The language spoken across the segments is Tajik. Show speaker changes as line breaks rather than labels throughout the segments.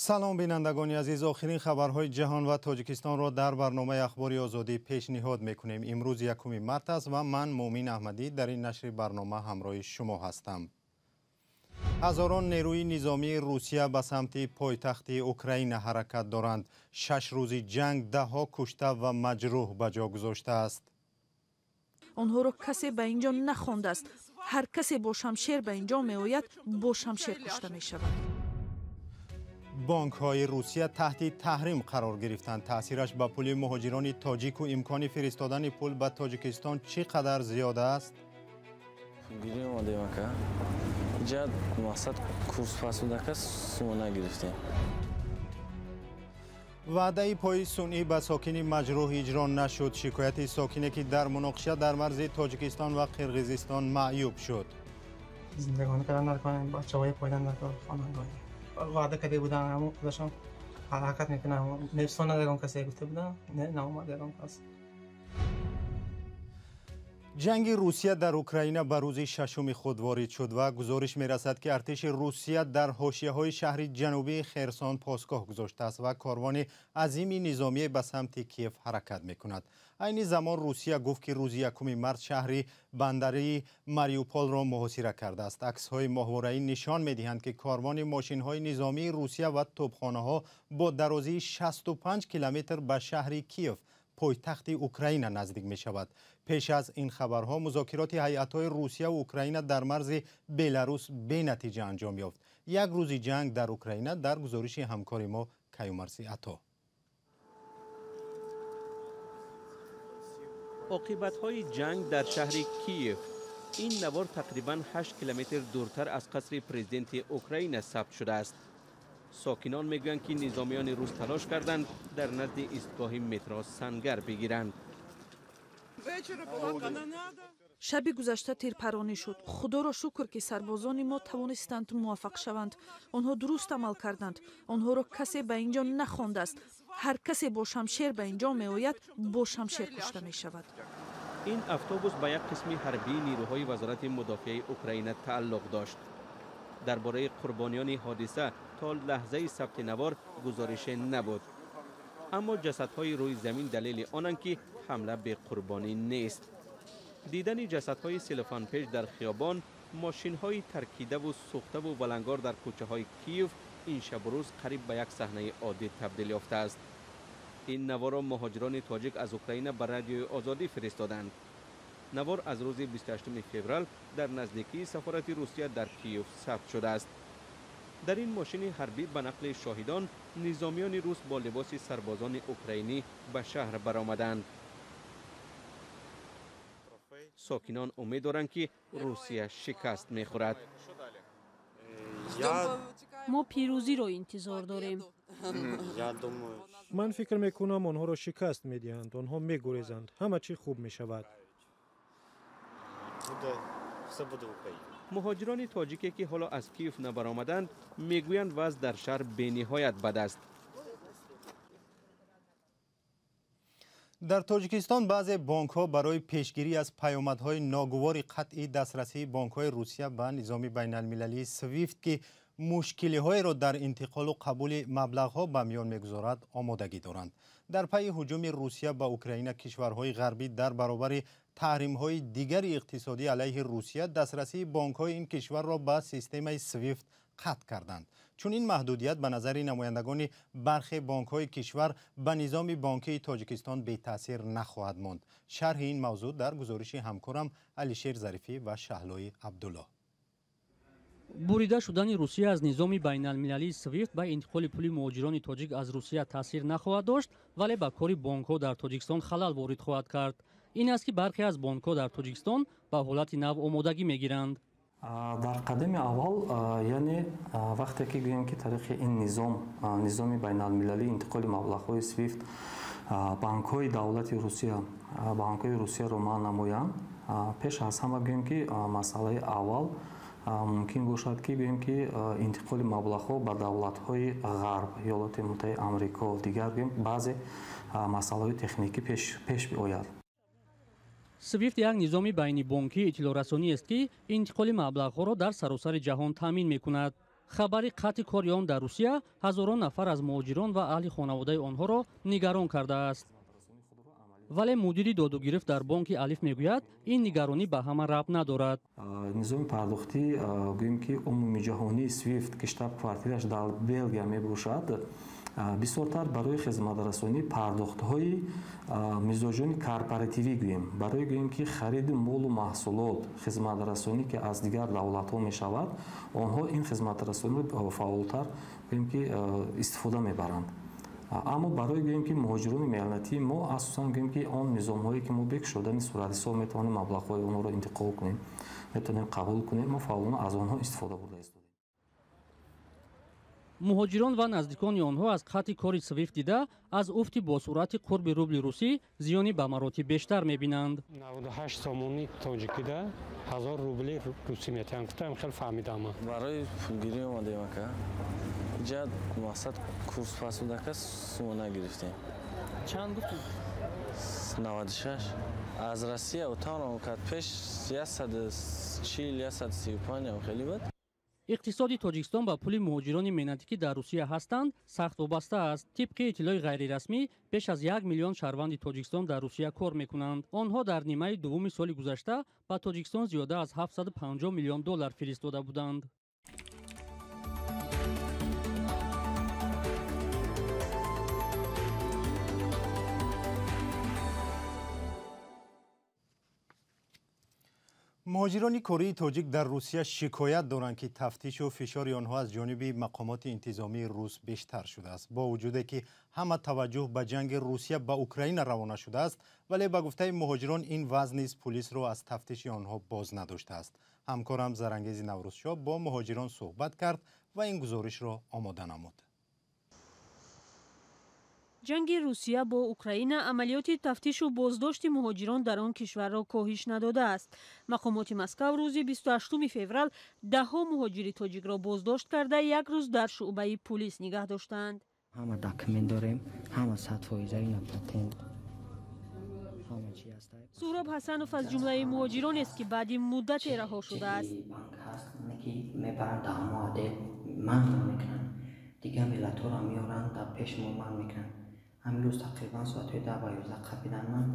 Салом, бинандагони азиз. Охирин хабарҳои ҷаҳон ва Тоҷикистонро дар барномаи Ахбори Озодӣ пешниҳод мекунем. Имрӯз 1 март аст ва ман, Муъмин Аҳмадӣ, дар ин нашри барнома ҳамроҳи шумо ҳастам. Ҳазорон нерӯи низомии Русия ба самти пойтахти Украина ҳаракат доранд. 6 рӯзи ҷанг даҳҳо кушта ва маҷрӯҳ ба ҷо гузоштааст.
Онҳоро касе ба ин ҷо нахондааст. Ҳар касе бо шамшер ба ин ҷо меояд, бо шамшер кушта мешавад.
Бонкҳои Русия таҳти таҳрим қарор гирифтанд. Таъсираш ба пули муҳоҷирони тоҷику имкони фиристодани пул ба Тоҷикистон чӣ қадар зиёд аст?
Гирӣ омадем, ака. Иҷа мақсад курс пас будака, сума нагирифтем.
Ваъдаи пои сунъӣ ба сокини маҷрӯҳ иҷро нашуд. Шикояти сокине, ки дар муноқиша дар марзи Тоҷикистон ва Қирғизистон маъюб шуд.
Зиндагонӣ кардан дар кор, бачаҳои пойдан дар кор, хонандагӣ. Ваъда карда буданд, ҳамон худашон ҳаракат мекунанд. Мефсона ягон касе гуфта буданд, не, наомад ягон кас.
Ҷанги Русия дар Украина ба рӯзи шашуми худ ворид шуд ва гузориш мерасад, ки артиши Русия дар ҳошияҳои шаҳри ҷанубии Херсон посгоҳ гузоштааст ва корвони азими низомие ба самти Киев ҳаракат мекунад. Айни замон Русия гуфт, ки рӯзи 1 март шаҳри бандарии Мариуполро муҳосира кардааст. Аксҳои моҳвораӣ нишон медиҳанд, ки корвони мошинҳои низомии Русия ва тӯбхонаҳо бо дарозии 65 километр ба шаҳри Киев, пойтахти Украина, наздик мешавад. Пеш аз ин хабарҳо музокироти ҳайатҳои Русия ва Украина дар марзи Беларус бенатиҷа анҷом ёфт. Як рӯзи ҷанг дар Украина дар гузориши ҳамкори мо Каюмарси Ато.
Оқибатҳои ҷанг дар шаҳри Киев. Ин навор тақрибан 8 километр дуртар аз қасри президенти Украина сабт шудааст. Сокинон мегӯянд, ки низомиёни рус талош карданд дар назди истгоҳи метро сангар бигиранд.
Шаби гузашта тирпаронӣ шуд. Худоро шукр, ки сарбозони мо тавонистанд муваффақ шаванд. Онҳо дуруст амал карданд. Онҳоро касе ба ин ҷо нахондааст. Ҳар касе бо шамшер ба ин ҷо меояд, бо шамшер кушта мешавад.
Ин автобус ба як қисми ҳарбии нерӯҳои Вазорати мудофиаи Украина тааллуқ дошт. Дар бораи қурбониёни ҳодиса то лаҳзаи сабти навор гузорише набуд, аммо ҷасадҳои рӯи замин далели онанд, ки ҳамла беқурбонӣ нест. Дидани ҷасадҳои селофанпеч дар хиёбон, мошинҳои таркидаву сӯхтаву валангор дар кӯчаҳои Киев ин шабу рӯз қариб ба як саҳнаи оддӣ табдил ёфтааст. Ин наворро муҳоҷирони тоҷик аз Украина ба Радиои Озодӣ фиристоданд. Навор аз рӯзи 28 феврал дар наздикии сафорати Русия дар Киев сабт шудааст. Дар ин мошини ҳарбӣ, ба нақли шоҳидон, низомиёни рус бо либоси сарбозони украинӣ ба шаҳр баромаданд. Сокинон умед доранд, ки Русия шикаст мехӯрад.
Мо пирӯзиро интизор дорем.
Ман фикр мекунам, онҳоро шикаст медиҳанд, онҳо мегурезанд, ҳама чӣ хуб мешавад.
Муҳоҷирони тоҷике, ки ҳоло аз Киев набаромаданд, мегӯянд, вазъ дар шаҳр бениҳоят бад аст.
Дар Тоҷикистон баъзе бонкҳо барои пешгирӣ аз паёмадҳои ногувори қатъи дастрасии бонкҳои Русия ба низоми байналмилалии Свифт, ки мушкилиҳоеро дар интиқолу қабули маблағҳо ба миён мегузорад, омодагӣ доранд. Дар пайи ҳуҷуми Русия ба Украина кишварҳои ғарбӣ дар баробари таҳримҳои дигари иқтисодӣ алайҳи Русия дастрасии бонкҳои ин кишварро ба системаи Свифт қатъ карданд. Чунин маҳдудият, ба назари намояндагони бархе бонкҳои кишвар, ба низоми бонкии Тоҷикистон бетаъсир нахоҳад монд. Шарҳи ин мавзӯъ дар гузориши ҳамкорам Алишер Зарифӣ ва Шаҳлои Абдуллоҳ.
Бурида шудани Русия аз низоми байналмилалии Свифт ба интиқоли пули муҳоҷирони тоҷик аз Русия таъсир нахоҳад дошт, вале ба кори бонкҳо дар Тоҷикистон халал ворид хоҳад кард. Ин аст, ки бархе аз бонкҳо дар Тоҷикистон ба ҳолати нав омодагӣ мегиранд.
Дар қадами аввал, яъне вақте ки гӯем, ки тариқи ин низом, низоми байналмилалии интиқоли маблағҳои Свифт, банкҳои давлати Русия, банкҳои Русияро манъ намоянд, пеш аз ҳама гӯем, ки масъалаи аввал мумкин бошад, ки гӯем, ки интиқоли маблағҳо ба давлатҳои Ғарб, Иёлоти Муттаҳидаи Амрико, дигар гӯем, баъзе масъалаҳои техникӣ пеш биояд.
Свифт як низоми байнибонкии иттилоърасониест, ки интиқоли маблағҳоро дар саросари ҷаҳон таъмин мекунад. Хабари қатъи кори он дар Русия ҳазорон нафар аз муҳоҷирон ва аҳли хонаводаи онҳоро нигарон кардааст. Вале мудири додугирифт дар бонки Алиф мегӯяд, ин нигаронӣ ба ҳама рабт надорад.
Низоми пардохтӣ, гӯем ки умумиҷаҳонии Свифт, ки штаб-квартираш дар Белгия мебошад, бисёртар барои хизматрасонии пардохтҳои мизоҷони корпоративӣ, гӯем, барои, гӯем ки, хариди молу маҳсулот, хизматрасонӣ, ки аз дигар давлатҳо мешавад, онҳо ин хизматрасониро фаъолтар, гӯем ки, истифода мебаранд. Аммо барои, гӯем ки, муҳоҷирони меҳнатии мо асосан, гӯем ки, он низомҳое ки мо бе кушодани суратҳисоб метавонем маблағҳои онҳоро интиқол кунем, метавонем қабул кунем, мо фаъолона аз онҳо истифода бурда истодем.
Муҳоҷирон ва наздикони онҳо аз қатъи кори Свифт дида, аз уфти босуръати қурби рубли русӣ зиёни ба маротиб бештар мебинанд.
98 сомони тоҷикида 1000 рубли русӣ метиҳанд, гуфтам, хеле фаҳмидам.
Барои пулгирӣ омадем, ака. Иҷа мақсад курс пас буда, ака, сума нагирифтем.
Чанд гуфтӣ?
96. Аз Россия утонам кард, пеш 140, 135 хеле буд.
Иқтисоди Тоҷикистон ба пули муҳоҷирони меҳнатӣ, ки дар Русия ҳастанд, сахт вобаста аст. Тибқи иттилои ғайрирасмӣ, беш аз 1 миллион шаҳрванди Тоҷикистон дар Русия кор мекунанд. Онҳо дар нимаи дуввуми соли гузашта ба Тоҷикистон зиёда аз 750 миллион доллар фиристода буданд.
Муҳоҷирони кории тоҷик дар Русия шикоят доранд, ки тафтишу фишори онҳо аз ҷониби мақомоти интизомии рус бештар шудааст. Бо вуҷуде ки ҳама таваҷҷӯҳ ба ҷанги Русия ба Украина равона шудааст, вале ба гуфтаи муҳоҷирон, ин вазъ низ пулисро аз тафтиши онҳо боз надоштааст. Ҳамкорам Зарангези Наврӯзшоҳ бо муҳоҷирон суҳбат кард ва ин гузоришро омода намуд.
Ҷанги Русия бо Украина амалиёти тафтишу боздошти муҳоҷирон дар он кишварро коҳиш надодааст. Мақомоти Москав рӯзи 28 феврал даҳҳо муҳоҷири тоҷикро боздошт карда, як рӯз дар шӯъбаи пулис нигаҳ доштаанд.
Ҳама документ дорем, ҳама 100%, ина патент.
Суҳроб Ҳасанов аз ҷумлаи муҳоҷиронест, ки баъди муддате раҳо шудааст.
Мебаранд даҳмо отдел, манъ мекунанд, дигар миллатҳоро меоранд, дар пеш мо манъ мекунанд. Ҳамин рӯз тақрибан соатҳои 10 ба 11 қапидан ман,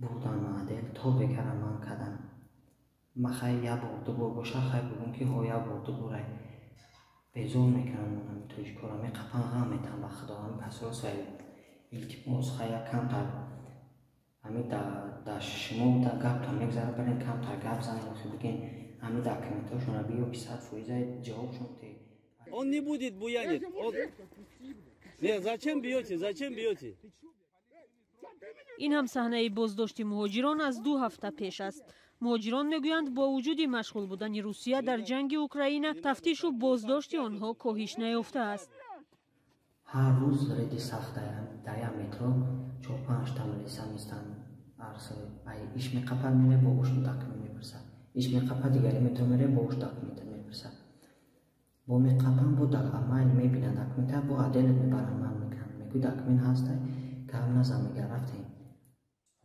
бурдан ман отдел, то бекара ман кардам. Ма хай як бор, ду бор боша, хай бугум ки ҳо, як бор, ду борай безор мекунанд. Ҳамин тоҷикҳоро меқапан, ғам метаҳанд. Ба худо, ҳамин пасросай, илтимос, хай як камтар ҳамин дар шумо гаптон мегзарад, барен камтар гап занем, охи бигем, ҳамин документҳошонро биё, ки 100% ҷавобшон те.
Он не будет буянить. Он... Нет, зачем бьете? Зачем бьете?
Ин ҳам саҳнаи боздошти муҳоҷирон аз 2 ҳафта пеш аст. Муҳоҷирон мегӯянд, бо вуҷуди машғул будани Русия дар ҷанги Украина, тафтишу боздошти онҳо коҳиш наёфтааст.
Ҳар рӯз реди саф дар як метро чор панҷта милиса мистанд. Иш меқапад, мере, бо уш документ мепурсад, иш меқапад, дигари метро мере, бо уш документа мепурсад, бо меқапан, бо майл мебинад документа, бо отдел мебаранд, ман мекунанд, мегӯй документ ҳастай, гап назан, мега, рафтем.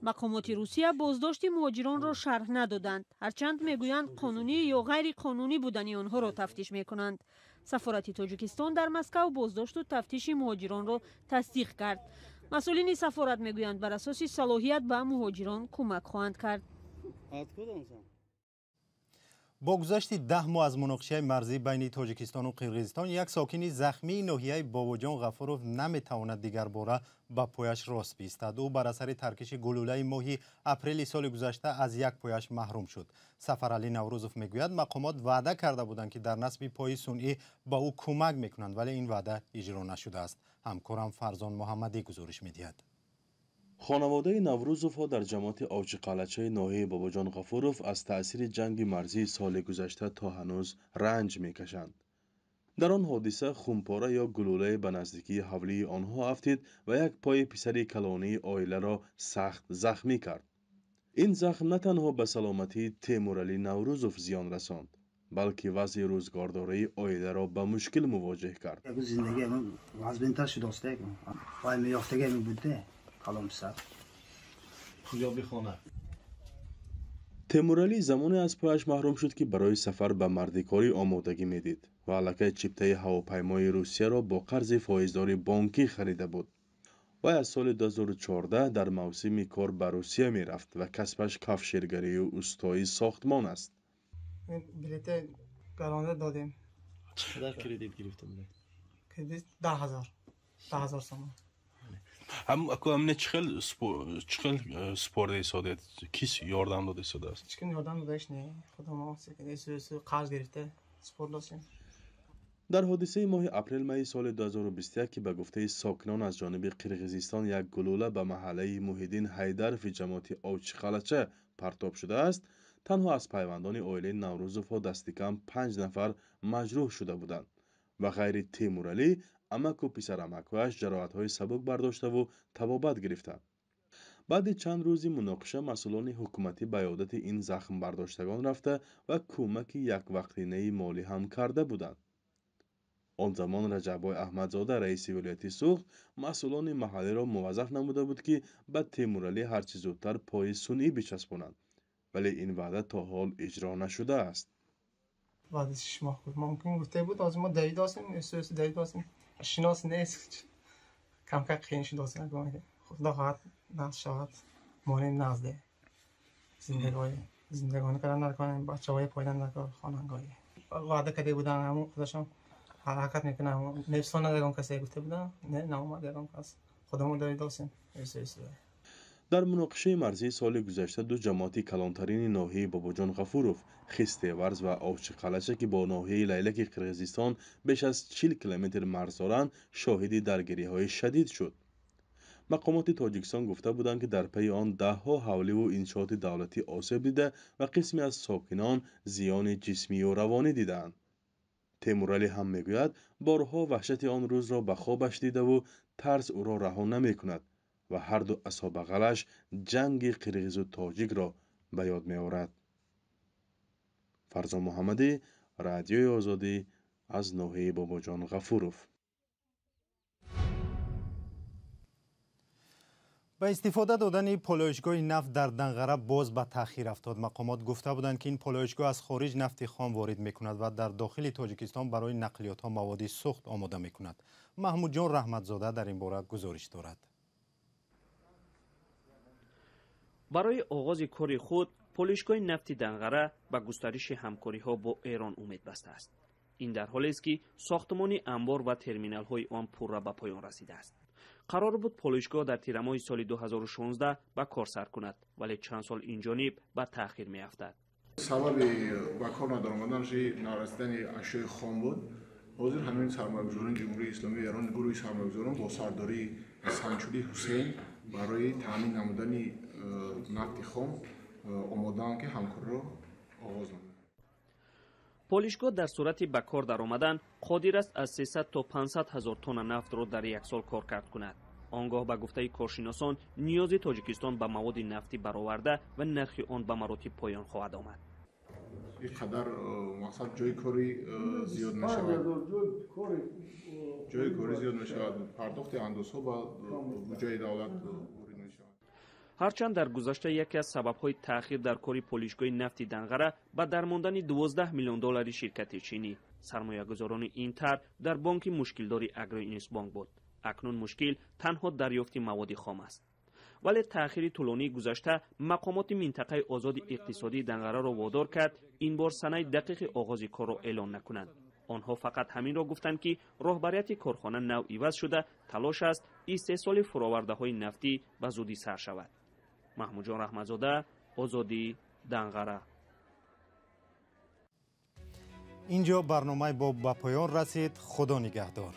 Мақомоти Русия боздошти муҳоҷиронро шарҳ надоданд, ҳарчанд мегӯянд, қонунӣ ё ғайриқонунӣ будани онҳоро тафтиш мекунанд. Сафорати Тоҷикистон дар Москав боздошту тафтиши муҳоҷиронро тасдиқ кард. Масъулини сафорат мегӯянд, бар асоси салоҳият ба муҳоҷирон кӯмак хоҳанд кард.
Бо гузашти 10 моҳ аз муноқишаи марзӣ байни Тоҷикистону Қирғизистон, як сокини захмии ноҳияи Бобоҷон Ғафуров наметавонад дигарбора ба пояш рост биистад. Ӯ бар асари таркиши гулӯлаи моҳи апрели соли гузашта аз як пояш маҳрум шуд. Сафаралӣ Наврӯзов мегӯяд, мақомот ваъда карда буданд, ки дар насби пои сунъӣ ба ӯ кӯмак мекунанд, вале ин ваъда иҷро нашудааст. Ҳамкорам Фарзон Муҳаммадӣ гузориш медиҳад.
Хонаводаи Наврӯзовҳо дар ҷамоати Овчиқалъачаи ноҳияи Бобоҷон Ғафуров аз таъсири ҷанги марзии соли гузашта то ҳанӯз ранҷ мекашанд. Дар он ҳодиса хумпора ё гулӯлае ба наздикии ҳавлии онҳо афтид ва як пои писари калонии оиларо сахт захмӣ кард. Ин захм на танҳо ба саломатии Темуралӣ Наврӯзов зиён расонд, балки вазъи рӯзгордории оиларо ба мушкил мувоҷеҳ кард.
Зиндагӣ вазбинтар шудааст, вай меёфтагӣ будде калон писар.
Куҷо бихонад? Темуралӣ замоне аз пояш маҳрум шуд, ки барои сафар ба мардикорӣ омодагӣ медид ва аллакай чиптаи ҳавопаймои Русияро бо қарзи фоиздори бонкӣ харида буд. Вай аз соли 2014 дар мавсими кор ба Русия мерафт ва касбаш кафшергарию устои сохтмон аст.
Билете гаронда додем.
Чӣ қадар кредит гирифта будед?
Кредит 10,000. 10,000 сомон.
Амне чӣ хел супорда истодед? Кис ёрдам дода истодааст?
Ҳеҷ ким ёрдам додаиш не. Худомо қарз гирифта супордосем.
Дар ҳодисаи моҳи апрел-майи соли 2021, ки ба гуфтаи сокинон аз ҷониби Қирғизистон як гулӯла ба маҳаллаи Муҳиддин Ҳайдарови ҷамоати Овчиқалъача партоб шудааст, танҳо аз пайвандони оилаи Наврӯзовҳо дастикам 5 нафар маҷрӯҳ шуда буданд. Ба ғайри Темуралӣ, амаку писарамакҳояш ҷароҳатҳои сабук бардоштаву табобат гирифтанд. Баъди чанд рӯзи муноқиша масъулони ҳукуматӣ ба ёдати ин захмбардоштагон рафта ва кӯмаки яквақтинаи молӣ ҳам карда буданд. Он замон Раҷаббой Аҳмадзода, раиси вилояти Суғд, масъулони маҳаллиро муваззаф намуда буд, ки ба Темуралӣ ҳарчи зудтар пои сунъӣ бичаспонанд, вале ин ваъда то ҳол иҷро нашудааст.
Баъди 6 моҳ буд, мумкин гуфта буд, ҳозир мо давидосем, давидосем, шинос нест, камкам қиин шудосем. Худо хоҳад нағз шавад, монем нағзде. Зиндагонӣ кардан накунем, бачаҳои пойдан накор, хонангоҳӣ. Ваъда карда буданд, ҳамон худашон ҳаракат мекунанд. Мефсонад ягон касе гуфта буданд, не, наомад ягон кас. Худамон давидосем.
Дар муноқишаи марзии соли гузашта ду ҷамоати калонтарини ноҳияи Бобоҷон Ғафуров, Хистеварз ва Овчиқалъача, ки бо ноҳияи Лайлаки Қирғизистон беш аз 40 километр марз доранд, шоҳиди даргириҳои шадид шуд. Мақомоти Тоҷикистон гуфта буданд, ки дар пайи он даҳҳо ҳавливу иншооти давлатӣ осеб дида ва қисме аз сокинон зиёни ҷисмию равонӣ дидаанд. Темуралӣ ҳам мегӯяд, борҳо ваҳшати он рӯзро ба хобаш дидаву тарс ӯро раҳо намекунад ва ҳарду асобағалаш ҷанги қирғизу тоҷикро ба ёд меорад. Фарзон Муҳаммадӣ, Радиои Озодӣ, аз ноҳияи Бобоҷон Ғафуров.
Ба истифода додани полоишгоҳи нафт дар Данғара боз ба таъхир афтод. Мақомот гуфта буданд, ки ин полоишгоҳ аз хориҷ нафти хом ворид мекунад ва дар дохили Тоҷикистон барои нақлиётҳо маводи сӯхт омода мекунад. Маҳмудҷон Раҳматзода дар ин бора гузориш дорад.
Барои оғози кори худ полоишгоҳи нафти Данғара ба густариши ҳамкориҳо бо Эрон умед бастааст. Ин дар ҳолест, ки сохтмони анбор ва терминалҳои он пурра ба поён расидааст. Қарор буд полоишгоҳ дар тирамоҳи соли 2016 ба кор сар кунад, вале чанд сол инҷониб ба таъхир меафтад.
Сабаби ба кор надаромаданаш нарасидани ашёи хом буд. Ҳозир ҳамин сармоягузорони Ҷумҳурии Исломии Эрон, гурӯҳи сармоягузорон бо сардории Санчули Ҳусейн барои таъмин намудани нафти хом омодаанд, ки ҳамкориро оғоз намоянд.
Полишгоҳ дар сурати ба кор даромадан қодир аст аз 300 то 500 ҳазор тонна нафтро дар як сол коркард кунад. Он гоҳ ба гуфтаи коршиносон ниёзи Тоҷикистон ба маводи нафтӣ бароварда ва нархи он ба маротиб поён хоҳад омад.
Ин қадар мақсад ҷои кори зиёд мешавад. Ҷои кори зиёд мешавад. Пардохти андозҳо ба буҷаи давлат ворид мешавад.
Ҳарчанд дар гузашта яке аз сабабҳои таъхир дар кори полишгоҳи нафти Данғара ба дармондани 12 миллион доллари ширкати чинӣ, сармоягузорони ин тарҳ дар бонки мушкилдори Агроинвестбонк буд. Акнун мушкил танҳо дарёфти маводи хом аст. Вале таъхири тӯлонии гузашта мақомоти минтақаи озоди иқтисодии Данғараро водор кард ин бор санаи дақиқи оғози корро эълон накунанд. Онҳо фақат ҳаминро гуфтанд, ки роҳбарияти корхона нав иваз шуда, талош аст истеҳсоли фуровардаҳои нафтӣ ба зудӣ сар шавад. Маҳмудҷон Раҳматзода, Озодӣ, Данғара.
Инҷо барномаи боб ба поён расид. Худо нигаҳдор.